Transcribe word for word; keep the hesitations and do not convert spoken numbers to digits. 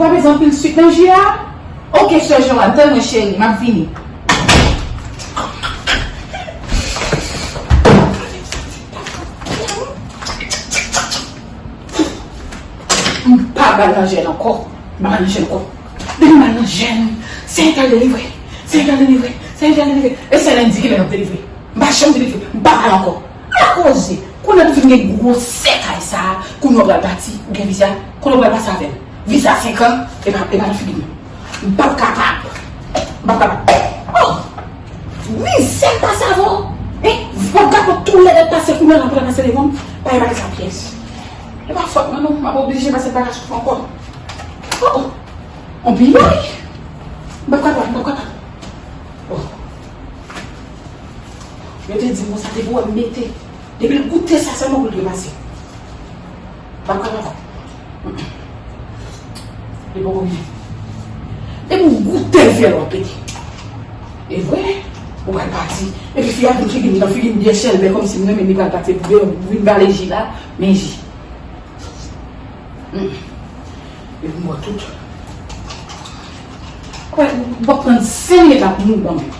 Pa bezwen anpil swit nan ji a? Oke, sè Joanne, tann mwen, cheri, m ap vini. M pa pral nan jèn ankò. M pa pral nan jèn ankò. Depi m al nan jèn, se entèl delivre. Se entèl delivre. Se entèl delivre. E se lendi kilè n ap delivre. M pa janm delivre. M pa pral ankò. Ala koze. Kounye a nou fin gen gwosè kay sa a. Kounye a w pral pati. Ou gen viza. Kounye a w pral pase avè m. Viza senk an. E pa, e pa nan figi m. M p ap kapab. M p ap kapab. Oh! Mizè m pase avè w. Hein? Vagabon toulède pase kounye a la pou ta pase devan m. Pa gen bagay sa pyès. E pa fòt mwen non. M ap oblije pase bagay sou ankò. Oh, oh. On piyay. M p ap kapab, m p ap kapab. Oh. Yo te di m konsa, te pou wè m mete. Depi l goute sa sèlman pou l trepase. M p ap kapab. Li poko byen. Depi w goute l, fyèl w ap pete. E vre, ou pral pati. Epi fi a vin figi m nan figi m byen chèlbè kòmsi m renmen li pral pati. Epi m vin vale ji la, men ji. Hmm. Epi m bwè tout. Wè, m p ap pran senk minit la pou m ban m.